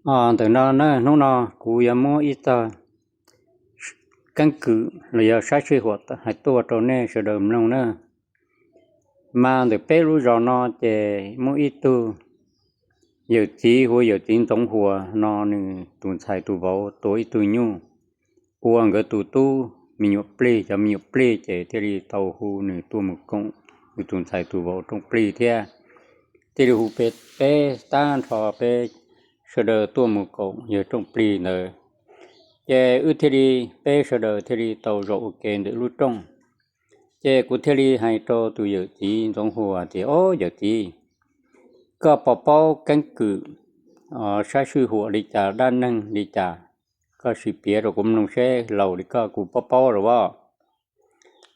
Ntawm no na, hnub no kuv yuav muab ib txog keeb kwm los yog sab sij huam hais tuaj rau nej sawv daws mloog na. Mas ntawm peb lub zos no ces muaj ib tug yawm txiv hu ua yawm txiv Ntxoov Huas no, nws tus ntxhais tus vauv tua ib tug nyuj, ua nkawd tus tub me nyuam plig, cov me nyuam plig, ces thiaj li tau hu nws tuaj mus koom nws tus ntxhais tus vauv rooj plig thiab thiaj li hu peb, peb tag nrho peb sawv daws tuaj mus koom yawg rooj plig ntawd. Ces wb thiaj li, peb sawv daws thiaj li tau zaum ua ke ntawm lub rooj. Ces kuv thiaj li hais rau tus yawm txiv Ntxoov Huas tias, Ob, yawm txiv, koj puas paub keeb kwm sab sij huam li cas, dab neeg li cas, koj sim piav rau kuv mloog seb laus li koj kuv puas paub los as.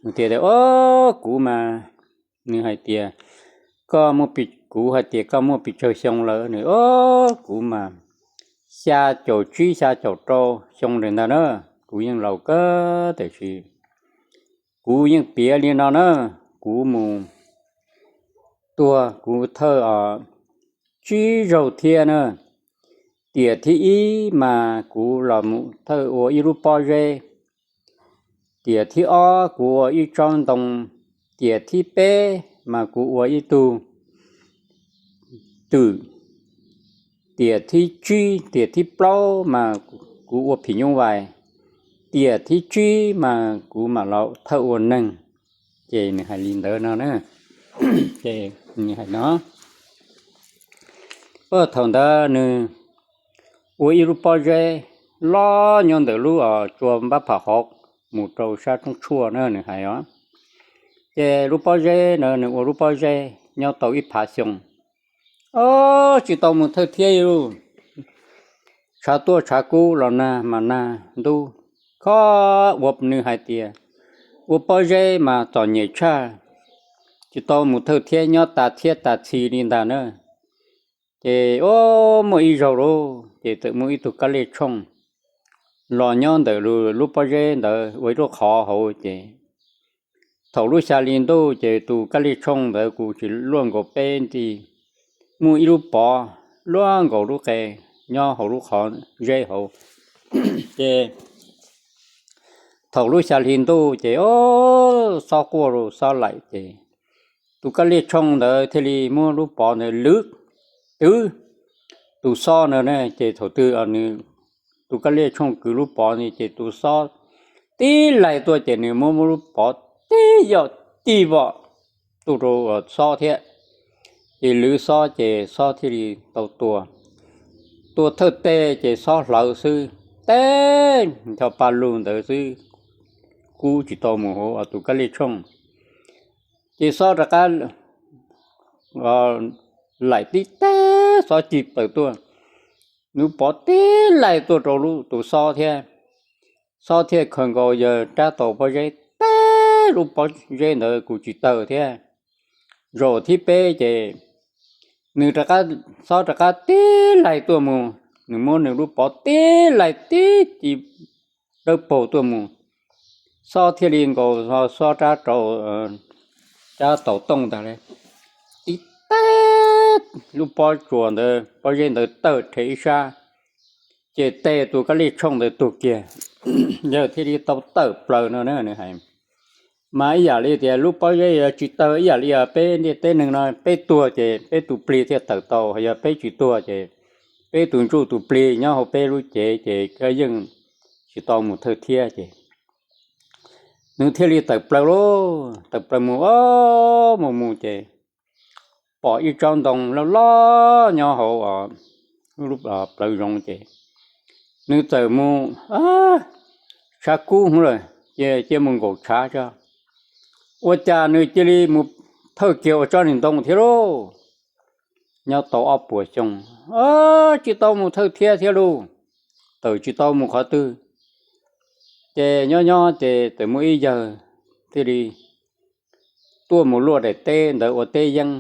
Nws tias, Ob, kuv mas, nws hais tias, koj muaj, kuv hais tias koj muaj pes tsawg xyoo lawm? Nws, Ob, kuv mas xya caum tsib xya caum rau xyoo ntawd ntag na, kuv yeej laus kawg, tiam sis kuv yeej piav li no na, kuv mus tuag kuv thawj tsib zaug thiab na. Tiam thib ib mas kuv los mus thawj ua ib lub pob zeb, tiam thib ob kuv ua ib tsob ntoo, tiam thib peb mas kuv ua ib tug twm, tiam thib tsib, tiam thib plaub mas kuv ua phim nyuj vais, tiam thib tsib mas kuv mam los thawj ua neeg. Ces nws hais li ntawd no na, ces nws hais no, thaum ntawd nws ua ib lub pob zeb loj nyob ntawm lub tsua npab pham hauv mus rau sab roob tshuaj na, nws hais os. Ces lub pob zeb ntawd nws ua lub pob zeb nyob tau ib phav xyoo, ob, tsis tau mus thawj thiab li. Tshav tuaj tshav kub los nag mas nag ntub, kho ua nws hais tias ua pob zeb mas txom nyem tshaj, tsis tau mus thawj thiab, nyob tas txhiab tas txhis li ntag na. Ces ob, muaj ib zaug lauj, ces txawm muaj ib tug kab liaj tshooj los nyob ntawm lub pob zeb ntawd ua ib lub qhov hauv ces thaum lub xya hli ntuj ces tus kab liaj tshooj ntawd kuv tsis luaj nkaus peb nti, muaj ib lub pov luaj nkaus lub qe nyob hauv lub qhov zeb hauv. Ces thaum lub xya hli ntuj ces ob, xob quaj rau xob laim ces tus kab liaj tshooj ntawd thiaj li muab lub pov ntawd lwv twv tus xob ntawd ne. Ces thaum twg nws, tus kab liaj tshooj kwv lub pov ntawd ces tus xob tib laig tuaj ces nws muab muab lub pov tib yoj tib vom tuaj rau xob thiab. Ces lwv xob ces xob thiaj li tau tua. Tua thawj teg ces xob hlawv xwb, teb ncho pa lug ntawd xwb, kub tsis tau mus hauv tus kab liaj tshooj. Ces xob rov qab laim tib teg, xob cig plaws tuaj, nws pov tib laig tuaj rau lub tus xob thiab. Xob thiaj khaws nkaus yawg rab taus pob zeb teb, lub pob zeb ntawd kuj tsis tawg thiab. Zaum thib peb ces nws, xob rov qab tib laig tuaj mus, nws muab nws lub pov tib laig tib ci dawb paug tuaj mus, xob thiaj li nkaus xob rab taus tooj ntag, tib teg, lub pob tsuas ntawd, pob zeb ntawd tawg rhe ib sab, ces teg tus kab liaj tshooj ntawd tuag kiag. Yawg thiaj li tau tawm plaws no na, nws hais. Mas ib yam li tias lub pob zeb yog tsis tawg ib yam li peb ntiaj teb neeg no, peb tuag ces peb tus plig thiaj tawm tau, yog peb tsis tuag ces peb tus ntsuj tus plig nyob hauv peb lub cev ces koj yeej tsis tau mus thawj thiab. Ces nws thiaj li tawm plaws lauj, tawm plaws mus, mus mus ces pom ib tsob ntoo loj loj nyob hauv plawv zoov ces nws txawm mus, tshav kub hwv lawm, cia mus nkaum tshav tso. Ua cas nws cia li mus thawj kiag ua tsob niag ntoo thiab lauj. Nyob tau ob puas xyoo, tsis tau mus thawj thiab thiab lauj, tawm tsis tau mus qhov twg. Ces nyob nyob ces txawm muaj ib yawg thiaj li tuaj mus luaj daim teb ntawd ua teb yeeb.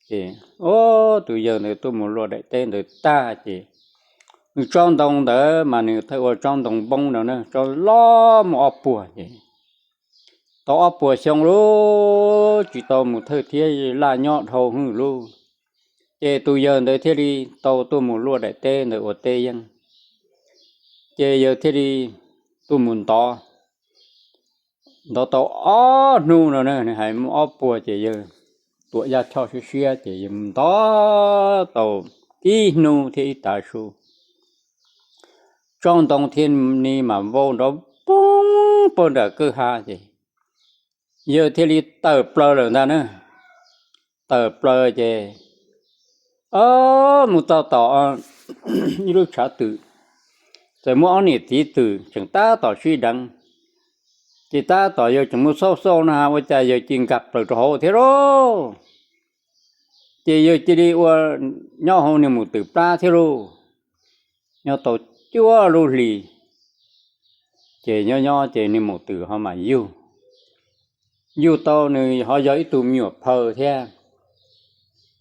Ces tus yawg ntawd tuaj mus luaj daim teb ntawd tag ces nws tsob ntoo ntawd mas nws thawj ua tsob ntoo npoob no na, tsob loj muaj ob puas ces tau ob puas xyoo lauj, tsis tau mus thawj thiab, laj nyob dhau hwv lauj. Ces tus yawg ntawd thiaj li tau tuaj mus luaj daim teb ntawd ua teb yeeb. Ces yawg thiaj li tuaj mus ntov, ntov tau ob hnub no na, nws hais muaj ob puag ces yawg tuam yaj choj siab siab ces yawg mus ntov tau ib hnub thiab ib tav su. Tsob ntoo thiaj li mas vau nrov poob pag nram kwj ha ces yawg thiaj li tawm plaws lawm ntag na. Tawm plaws ces mus txog tom ib lub tshav twm, txawm muaj ob niam txiv twm tseem tab tom sib deev. Ces tab tom yawg tseem mus xauj xauj no ua cas yawg cia li nkag plaws rau hauv thiab lauj. Ces yawg cia li ua nyob hauv niag mus twm plab thiab lauj. Nyob tau cuaj lub hlis, ces nyob nyob ces niag mus twm ho mas yug, yug tau nws ho yog ib tug me nyuam phaws thiab.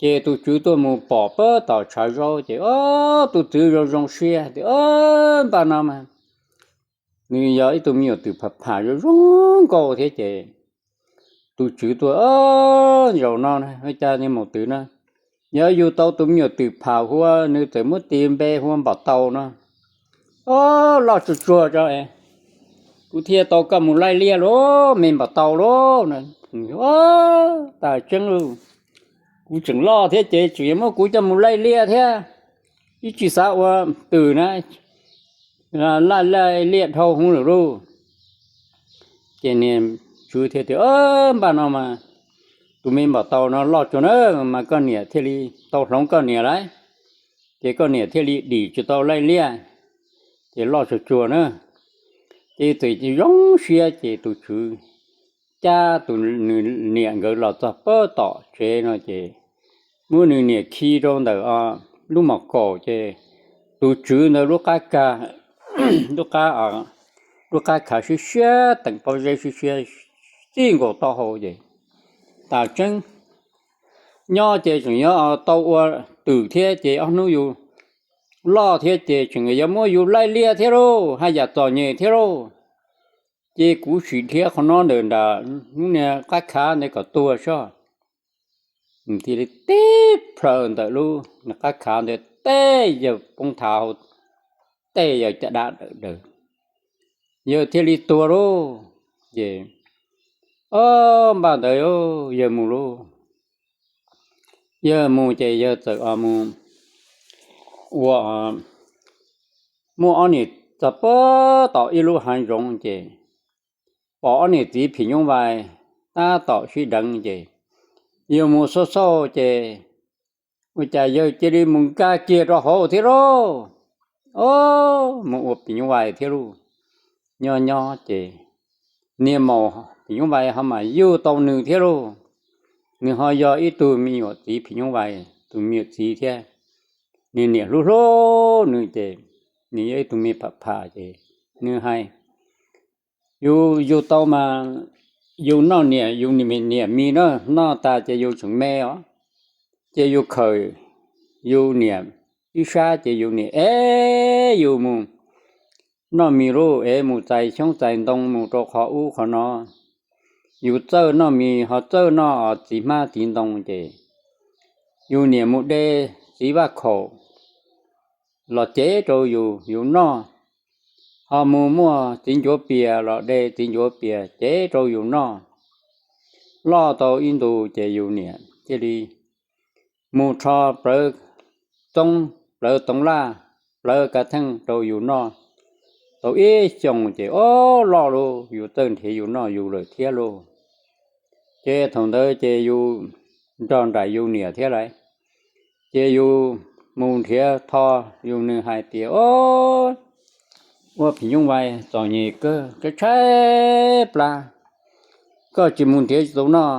Ces tus tswv tuaj mus pom pag tom tshav zaub ces ob tug tswv zoo zoo siab tias, Npaj no mas nws yog ib tug me nyuam twm pham pham zoo zoo nkauj thiab ces tus tswv tuaj, Zaum no ua cas niag mus twm no yog yug tau tus me nyuam twm pham huab, nws txawm muab tis npe hu ua Npam Tau no. Ob, loj tsuag tsuag tso es kuv thiaj tau koj mus laij liaj lauj me Npam Tau lauj. Tas tseeb lauj, kuv tseem loj thiab ces tseem yuav muab kuv coj mus laij liaj thiab, ib tsis xav ua twm na, laij laij liaj dhau hwv lawm lauj. Ces niag tswv thiaj tias, Npaj no mas tus me Npam Tau no loj tsuag na, mas koj niam thiaj li tau hloov koj niam lauj, ces koj niam thiaj li dim tsis tau laij liaj, ces loj tsuag tsuag na. Ces txawm zoo siab ces tus tswv cab tus, nws niam nkawd los txog pag tom tsev no ces muab nws niam khi rau ntawm lub mom kaum ces tus tswv ntawd lub qab ka, lub qab, lub qab khav siab siab, teem pob zeb siab siab, txij nkaus taub hau ces tas tseeb. Nyob ces tseem yuav tau ua twm thiab ces ob hnub yus loj thiab ces tseem yuav muab yus laij liaj thiab lauj, haj yam txom nyem thiab lauj. Ces kuv sim dhia qhov no ntawm nram lub niag qab khav ntawd kom tuag soj. Nws thiaj li tib plhaws ntawm lub niag qab khav ntawd teb yawg poob thav hauv, teb yawg caj dab dawm daws, yawg thiaj li tuag lauj. Ces, Ob, npaj ntawd yawg mus lauj. Yawg mus ces yawg txawm mus ua, muaj ob niam txiv txog pag tom ib lub hav zoov ces pom ob niam txiv phim nyuj vais tab tom sib deev ces yawg mus xauj xauj ces ua cas yawg cia li mus nkag kiag rau hauv thiab lauj. Ob, mus ua phim nyuj vais thiab lauj. Nyob nyob ces niag maum phim nyuj vais ho mas yug tau nws thiab lauj. Nws ho yog ib tug me nyuam txiv phim nyuj vais tus me nyuam txiv thiab. Nws niam hlub hlub nws ces nws yog ib tug me pham pham ces nws hais, Yus yug tau mas yus noj niam, yus niam mis na, noj tas ces yus tseem me os, ces yus khawm yus niam ib sab ces yus niam ev yus mus noj mis lauj, ev mus txais xyoob txais ntoo mus rau qhov ub qhov no. Yus txawj noj mis ho txawj noj txiv hmab txiv ntoo ces yus niam mus de txiv vaj khaum los cev rau yus, yus noj, ho mus muaj txiv ncuav pias los de txiv ncuav pias cev rau yus noj. Loj tau ib ntus ces yus niam thiaj li mus rho plawv txoob, plawv toov laj, plawv kav theej rau yus noj. Tau ib xyoos ces ob loj lauj, yus txawj nrhiav yus noj yus lawm thiab lauj. Ces thaum ntawd ces yus nrog nraim yus niam thiab lauj, ces yus mus nrhiav tho, yus nws hais tias, Ob, ua phim nyuj vais txom nyem kawg, tshaib tshaib plab, koj tsis mus nrhiav tsis tau noj.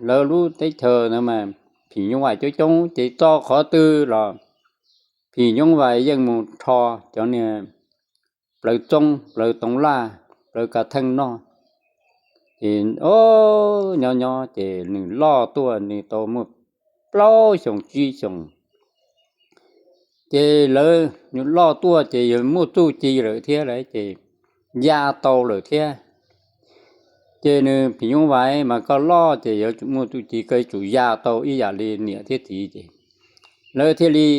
Lawv lub teb chaws ntawd mas phim nyuj vais coob coob ces txo qhov twg los phim nyuj vais yeej mus rho cov niag plawv txoob, plawv toov laj, plawv kav theej noj. Ces nyob nyob ces nws loj tuaj, nws tau muaj plaub xyoos tsib xyoos. Ces lawv loj tuaj ces yog muaj txuj ci lawm thiab lauj, ces ya tau lawm thiab. Ces nws phim nyuj vais mas koj loj ces yuav tsum muaj txuj ci, koj yuav tsum ya tau ib yam li niam thiab txiv ces lawv thiaj li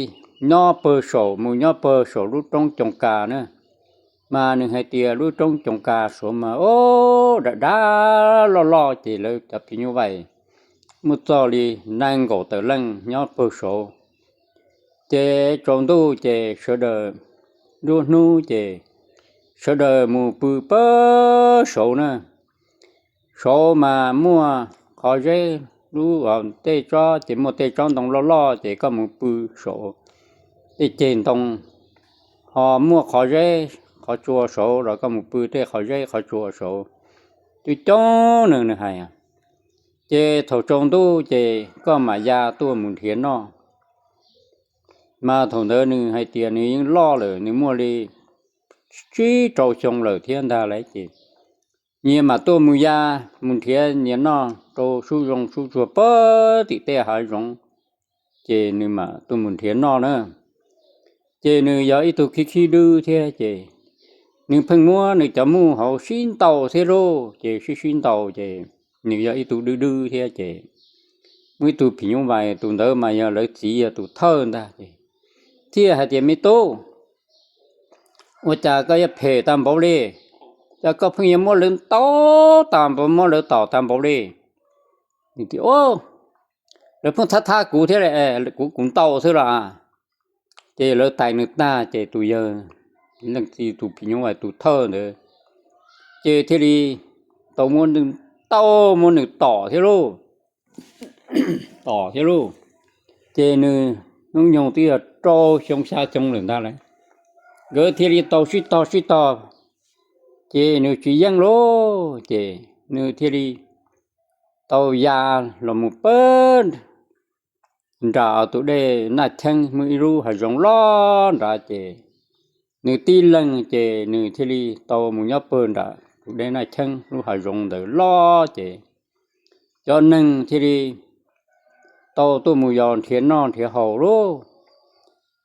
nyob pawg saum, mus nyob pawg saum lub roob Coos Kas na. Mas nws hais tias lub roob Coos Kas saud mas ub, dav dav loj loj, ces lawv cov phim nyuj vais muaj txog li nees nkaum tawm leej nyob pawg saud. Ces tsaus ntuj ces sawv daws, nruab hnub ces sawv daws mus pw pawg saud na. Saud mas muaj qhov zeb, lub tej tsob ces muaj tej tsob ntoo loj loj, ces koj mus pw saud tej ceg ntoo, ho muaj qhov zeb qhov tsua saud los koj mus pw tej qhov zeb qhov tsua saud. Coob coob nws, nws hais. Ces thaum tsaus ntuj ces koj mam ya tuaj mus nrhiav noj. Mas thaum ntawd nws hais tias nws yeej loj lawm, nws muaj li tsib rau xyoo lawm thiab ntag lauj. Ces nyias mam tuaj mus ya, mus nrhiav nyias noj rau sub zoo sub tsuag pem tim tej hav zoov. Ces nws mam tuaj mus nrhiav noj na. Ces nws yog ib tug khib khib dwb thiab ces nws pheej muab nws cov muj hauv sib ntaus thiab lauj, ces sib sib ntaus ces nws yog ib tug dwb dwb thiab ces muaj ib tug phim nyuj vais, tus ntawd mas yog lawv txiv yog tus thawj ntag, ces thiaj hais tias, Me tub, ua cas koj yuav phem tag npaum li? Cas koj pheej yuav muab lawv ntaus tag npaum, muab lawv tom tag npaum li? Nws tias, Lawv pheej thab thab kuv thiab, kuv, kuv ntaus xwb los. Ces lawv tais nws tag ces tus yawg, leej txiv tus phim nyuj vais tus thawj ntawd, ces thiaj li tau muab nws ntaus, muab nws tom thiab lauj, tom thiab lauj. Ces nws hnub nyoog twb yog rau xyoo xya xyoo lawm ntag lauj. Nkawd thiaj li tau sib tog sib tog, ces nws tsis yeej lauj, ces nws thiaj li tau ya los mus pem nram tus dej Naj Cheeb, muaj ib lub hav zoov loj nrad, ces nws tib leeg ces nws thiaj li tau mus nyob pem nram tus dej Naj Cheeb lub hav zoov ntawd loj, ces cov neeg thiaj li tau tuaj mus yos nrhiav noj nrhiav haus lauj.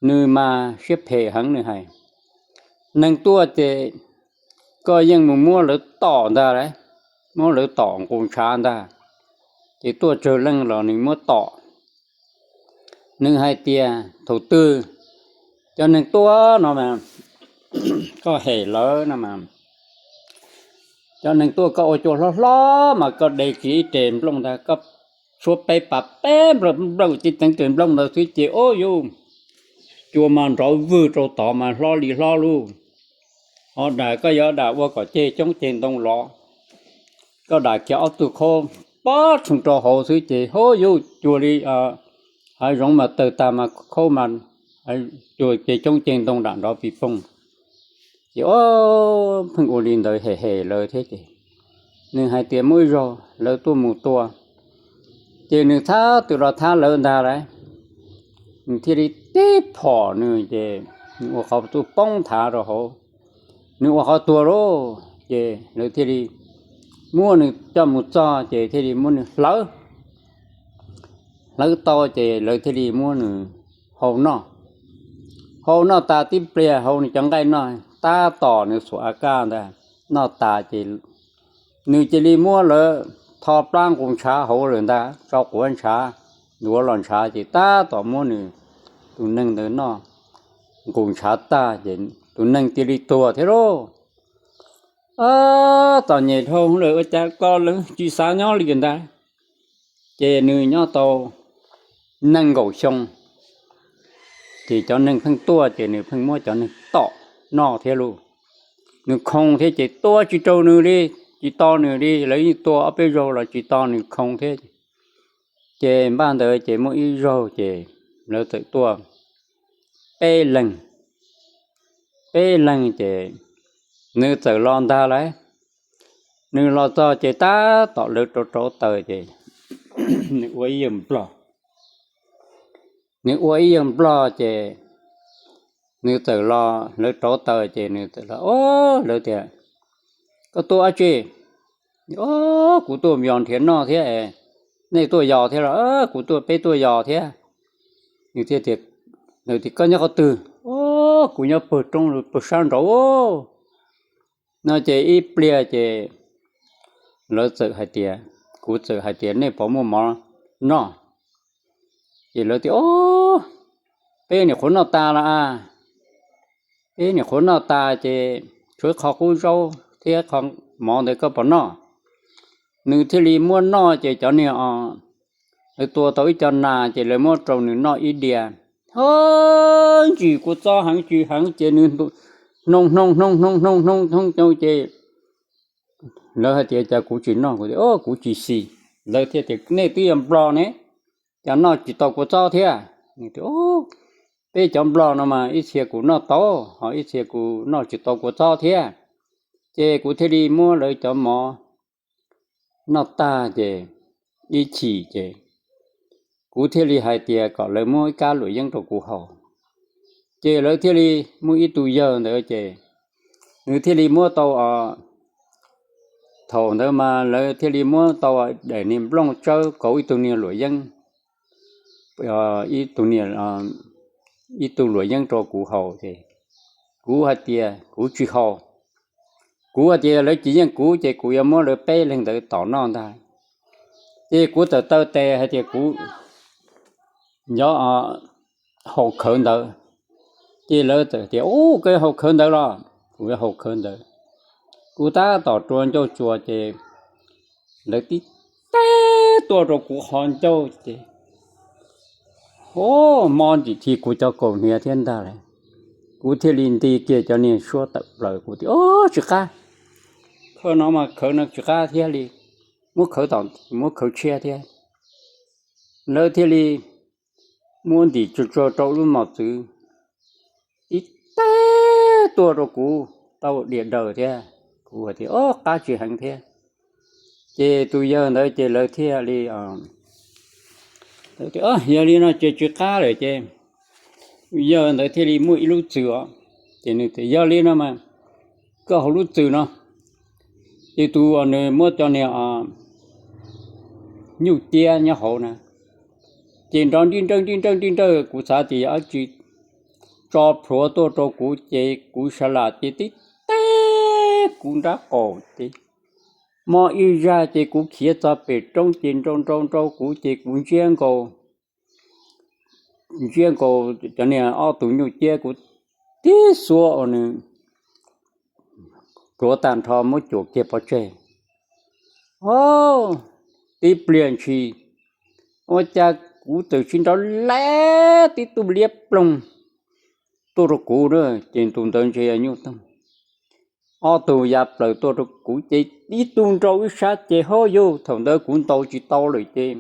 Nws mas siab phem heev, nws hais, Neeg tuaj ces koj yeej mus muab lawv tom ntag lauj, muab lawv tom nqus ntshav ntag. Ces tuaj tsawg leej los nws muab tom. Nws hais tias, Thaum twg cov neeg tuaj no mas koj hem lawv no mas, cov neeg tuaj koj ua cua hlob hlob mas koj de kiag ib res nplooj ntag, koj tshuab peb pas peb nplawm, nplawm tib teev tes nplooj ntawd xwb ces ub yuj, cua mas nrov vwg rau tod mas hlob li hlob lauj. Ho dam koj yuav dam ua kom ceg coob ceg ntoo los, koj dam kiag ob tug khaub pob tsheej rau hauv xwb ces ub yuj, cua li hav zoov mas tawg tag mas khaub mas, cua ceg coob ceg ntoo dam nrov pis poog. Ces ub, pheej ua li ntawd hem hem lawv thiab ces nws hais tias muaj ib zaug lawv tuaj mus tua, ces nws thab twg los thab lawv ntag lauj. Nws thiaj li tib phom nws ces nws ua qhov tuj poob thav rau hauv, nws ua qhov tuag lauj. Ces lawv thiaj li muab nws coj mus txog ces thiaj li muab nws hlawv, hlawv tau ces lawv thiaj li muab nws hau noj. Hau noj tas tib pliag, hau nws cov nqaij noj tab tom nws xuas a kaj ntag, noj tas ces nws cia li muab lawv tho plab nqus ntshav hauv lawm ntag, tso quav ntshav, ntuav los ntshav ces tab tom muab nws tus neeg ntawd noj nqus ntshav tag ces tus neeg cia li tuag thiab lauj. Tab tom nyem dhau lawm ua cas koj lawv tsis xav nyob li ntag. Ces nws nyob tau nees nkaum xyoo, ces cov neeg pheej tuaj ces nws pheej muab cov neeg tom noj thiab lauj. Nws khoo thiab ces tua tsis raug nws li, tsis to nws li, lawv yeej tua ob peb zaug los tsis to nws, khoo thiab. Ces npaj ntawd ces muaj ib zaug ces lawv txawm tuaj peb leeg, peb leeg ces nws txawm los ntag lauj. Nws los txog ces tab tom lawv rauv rauv taws ces nws ua ib yawg nplog, nws ua ib yawg nplog ces nws txawm los, lawv rauv taws ces nws txawm los, o, lawv tias, Koj tuaj dab tsi? O, kuv tuaj yos nrhiav noj thiab. Nej tuaj yos thiab los? Kuv tuaj, peb tuaj yos thiab. Nws thiaj tias, Koj nyob qhov twg? O, kuv nyob pawg roob pawg sab nraud. No ces ib pliag ces lawv txawm hais tias, kuv txawm hais tias, Nej puas muaj mov noj? Ces lawv tias, O, Peb nyuam qhuav noj tas los as, peb nyuam qhuav noj tas ces tshuav qho qub zaub thiab qho mov ntawd koj puas noj? Nws thiaj li muab noj ces cov niag os, lawv tua tau ib co nas ces lawv muab rau nws noj ib diav. Ho ntsim kua txob heev tsis heev ces nws hnoo hnoo hnoo hnoo hnoo hnoo ces lawv hais tias cas kuv tsis noj, kuv tias kuv tsis xis. Lawv thiaj tias nej twb yog nplog ne, cas noj tsis tau kua txob thiab? Peb cov nplog no mas ib txhia kuv noj tau, ho ib txhia kuv noj tsis tau kua txob thiab. Ces kuv thiaj li muab lawv cov mov noj tag ces ib chim ces kuv thiaj li hais tias kom lawv muab ib kab luam yeeb rau kuv haus. Ces lawv thiaj li muaj ib tug yawg ntawd ces nws thiaj li muab tau, thaum ntawd mas lawv thiaj li muab tau daim niag nplooj tsawb kauv ib tug niag luam yeeb, ib tug niag, ib tug luam yeeb rau kuv haus ces kuv hais tias kuv tsis haus. Kuv hais tias lawv tsis yeej kuv ces kuv yuav muab lawv peb leeg ntawd tom noj ntag. Ces kuv txawm taw tes hais tias kuv yuav haus khawv ntawd. Ces lawv txawm tias, u, koj yuav haus khawv ntawd los? Kuv yuav haus khawv ntawd. Kuv tab tom rua ncauj tsuas ces lawv tib teg tuaj rau kuv qhov ncauj ces, o, mob ntsim thi kuv cov kaus hniav thiab ntag lauj. Kuv thiaj li nti kiag cov niag suab tawm plaws, kuv tias, o, tsis qab, khawv no mas khawv no tsis qab thiab li, muab khawv tom, muab khawv tshiab thiab. Lawv thiaj li muab ntim tsuag tsuag rau lub mos txwv, tib teg tuaj rau kuv tau diam daws thiab. Kuv tias, o, qab tsis heev thiab. Ces tus yawg ntawd ces lawv thiaj li, yog li no ces tsis qab lawm ces yawg ntawd thiaj li muaj ib lub txwm os. Ces nws tias, yog li no mas koj haus lub txwm no. Ces tus uas nws muab cov niag nyuj ciab nyob hauv na, ces nrov nrij nrawj nrij nrawj nrij nrawj, kuv xav tias yog dab tsi tso plhuav tuaj rau kuv ces kuv sa lam ces tib teg kuv nrab qaum ces mob ib zaj ces kuv khiav txog pem roob ces nrau nrau nrau kuv ces kuv ntsiab nkaus, ntsiab nkaus cov niag ob tug nyuj ciab kuv tib xuab uas nws pluav tag nrho muab cuam kiag pov tseg. O, tib pliag ntshis ua cas kuv txawm sib nrov lab tib tug liab ploog tuaj rau kuv na, ces tus ntawd ntshe yog nyuj toog. Ob tug ya plaws tuaj rau kuv ces ib tug nrau ib sab ces ho yug, thaum ntawd kuv ntaus tsis tau lawm ces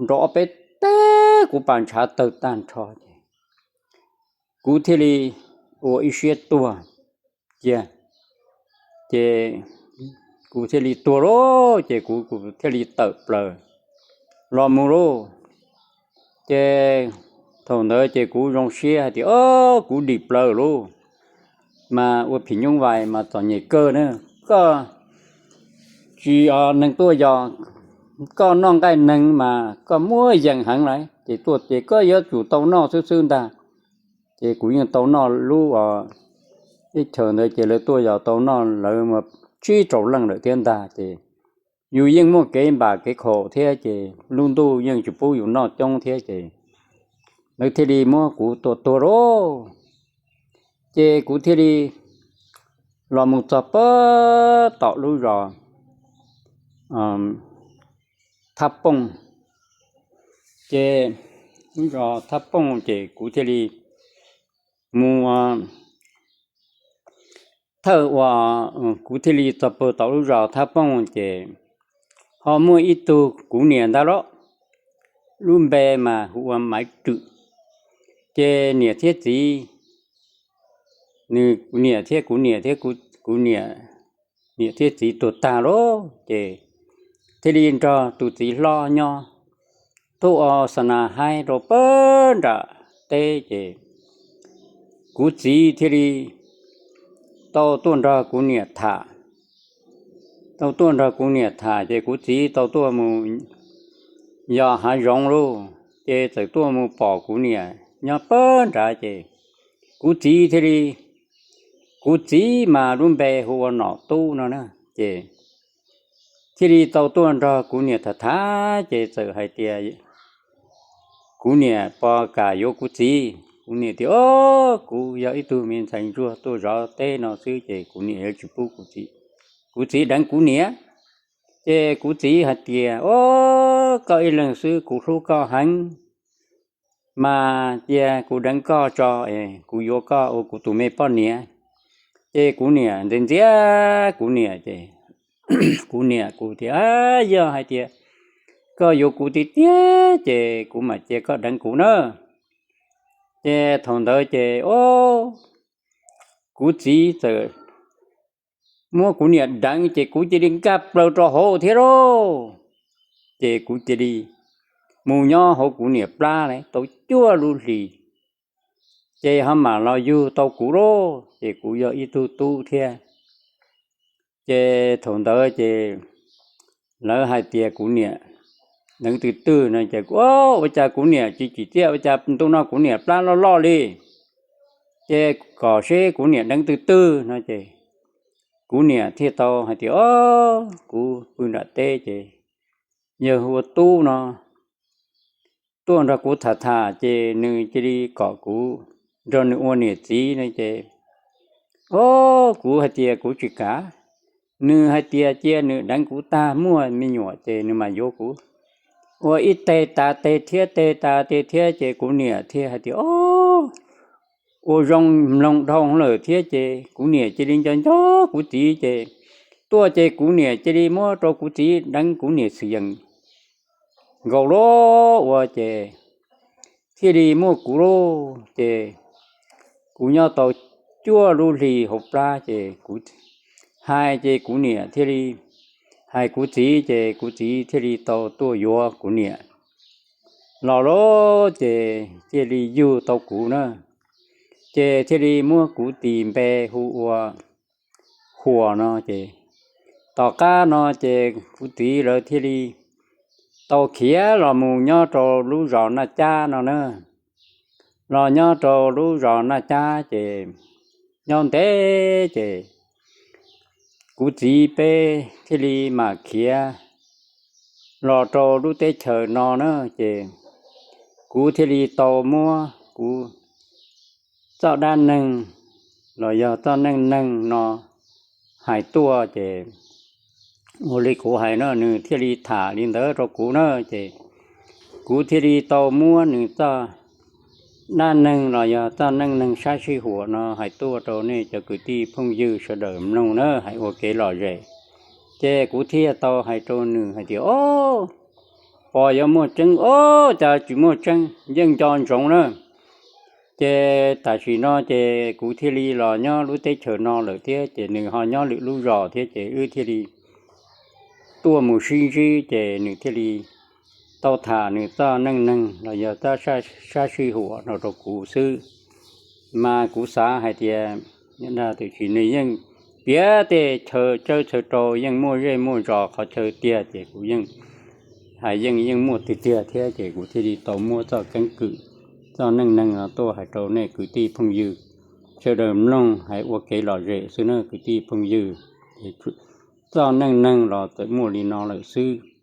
nrau ob peb teg kuv pas ntshav tawg tag nrho ces kuv thiaj li ua ib siab tuag cia. Ces kuv thiaj li tuag lauj, ces kuv thiaj li tawm plaws los mus lauj. Ces thaum ntawd ces kuv zoo siab hais tias, o, kuv dim plaws lauj, mas ua phim nyuj vais mas txom nyem kawg na. Koj tsis neeg tuaj yos, koj noj nqaij neeg mas koj muaj yees heev lawm, ces tuaj ces koj yuav tsum tau noj xwb xwb ntag. Ces kuv yeej tau noj lub teb chaws ntawd ces lawv tuaj yos tau noj lawv tsib rau leej lawm thiab ntag. Ces yus yeej muaj kev npam kev khaum thiab ces lub ntuj yeej tsis pub yus noj coob thiab ces lawv thiaj li muab kuv tua tuag lauj. Ces kuv thiaj li los mus txog pab tom lub zos Thab Pooj. Ces lub zos Thab Pooj ces kuv thiaj li mus, thawj uas kuv thiaj li txog pab tom lub zos Thab Pooj ces ho muaj ib tug kuv niam ntag lauj, lub npe mas hu ua Maiv Rwm. Ces niam thiab txiv, nws niam thiab kuv niam thiab kuv niam, niam thiab txiv tuag tag lauj, ces thiaj li nrog tus txiv hlob nyob tuaj ua xa nas haib rau pab nram teb ces kuv txiv thiaj li tau tuaj nrog kuv niam tham. Tau tuaj nrog kuv niam tham ces kuv txiv tau tuaj mus yos hav zoov lauj, ces txawm tuaj mus pom kuv niam nyob pab nrad ces kuv txiv thiaj li, kuv txiv mas lub npe hu ua Nom Tub no na, ces thiaj li tau tuaj nrog kuv niam tham tham ces txawm hais tias kuv niam puas kam yuav kuv txiv. Kuv niam tias, O, kuv yog ib tug me ntxhais ntsuag tuaj zov teb no xwb ces kuv niam yuav tsis pub kuv txiv, kuv txiv deev kuv niam. Ces kuv txiv hais tias, O, koj ib leeg xwb kuv hlub koj heev, mas cia kuv deev koj tso es kuv yuav koj ua kuv tus me poj niam. Ces kuv niam ntxias ntxias kuv niam ces kuv niam kuv tias, Yog hais tias koj yuav kuv tiag tiag ces kuv mam cia koj deev kuv na. Ces thaum ntawd ces, o, kuv txiv txawm muab kuv niam deev ces kuv cia li nkag plaws rau hauv thiab lauj. Ces kuv cia li mus nyob hauv kuv niam plab tau cuaj lub hlis, ces ho mam los yug tau kuv lauj, ces kuv yog ib tug tub thiab. Ces thaum ntawd ces lawv hais tias kuv niam deev twg twg no ces, ua cas kuv niam tsis tsim txiaj, ua cas ntu no kuv niam plab loj loj li, ces kom seb kuv niam deev twg twg no ces kuv niam thiaj tau hais tias, O, kuv pw nram teb ces yawg hu ua Tub no tuaj nrog kuv tham tham ces nws cia li kom kuv nrog nws ua niam txiv no ces, o, kuv hais tias kuv tsis kam. Nws hais tias cia nws deev kuv tag muaj me nyuam ces nws mam yuav kuv. Ua ib teg tas teg thiab teg tas teg thiab ces kuv niam thiaj hais tias, O, ua zoo mloog dhau lawm thiab ces kuv niam cia li nco nco kuv txiv ces tuaj ces kuv niam cia li muab rau kuv txiv deev kuv niam xwm yeem nkaus lauj, ua ces thiaj li muaj kuv lauj. Ces kuv nyob tau cuaj lub hlis hauv plab ces kuv hais ces kuv niam thiaj li hais kuv txiv ces kuv txiv thiaj li tau tuaj yuav kuv niam los lauj, ces thiaj li yug tau kuv na. Ces thiaj li muab kuv tis npe hu ua Huas no ces tom qab no ces kuv txiv lawv thiaj li tau khiav los mus nyob rau lub zos Naj Cab no na. Los nyob rau lub zos Naj Cab ces nyob ntev ces kuv txiv peb thiaj li mam khiav los rau lub teb chaws no na ces kuv thiaj li tau muab kuv txoj dab neeg los yog txoj neej neeg no hais tuaj ces ua li kuv hais no nws thiaj li tham li ntawd rau kuv na ces kuv thiaj li tau muab nws txoj dab neeg los yog txoj neej neeg sab sij huam no hais tuaj rau nej cov kwv tij phooj ywg sawv daws mloog na hais ua kev lom zem. Ces kuv thiaj tau hais rau nws hais tias, O, pos yuav muaj tseeb, o, cas tsis muaj tseeb, yeej nco ntsoov na. Ces tam sim no ces kuv thiaj li los nyob lub teb chaws no lawm thiab ces nws ho nyob lwm lub zos thiab ces wb thiaj li tuaj mus sib ntsib ces nws thiaj li tau tham nws txoj neej neeg los yog txoj sab sij huam no rau kuv xwb. Mas kuv xav hais tias tiam sis nws yeej piav tej chaw tsawb chaw rau yeej muaj zej muaj zos qhov chaw tiag ces kuv yeej hais yeej yeej muaj tiag tiag thiab ces kuv thiaj li tau muab txoj keeb kwm, txoj neej neeg no tuaj hais rau nej kwv tij phooj ywg sawv daws mloog hais ua kev lom zem xwb na kwv tij phooj ywg. Txoj neej neeg los txawm muaj li no lawm xwb.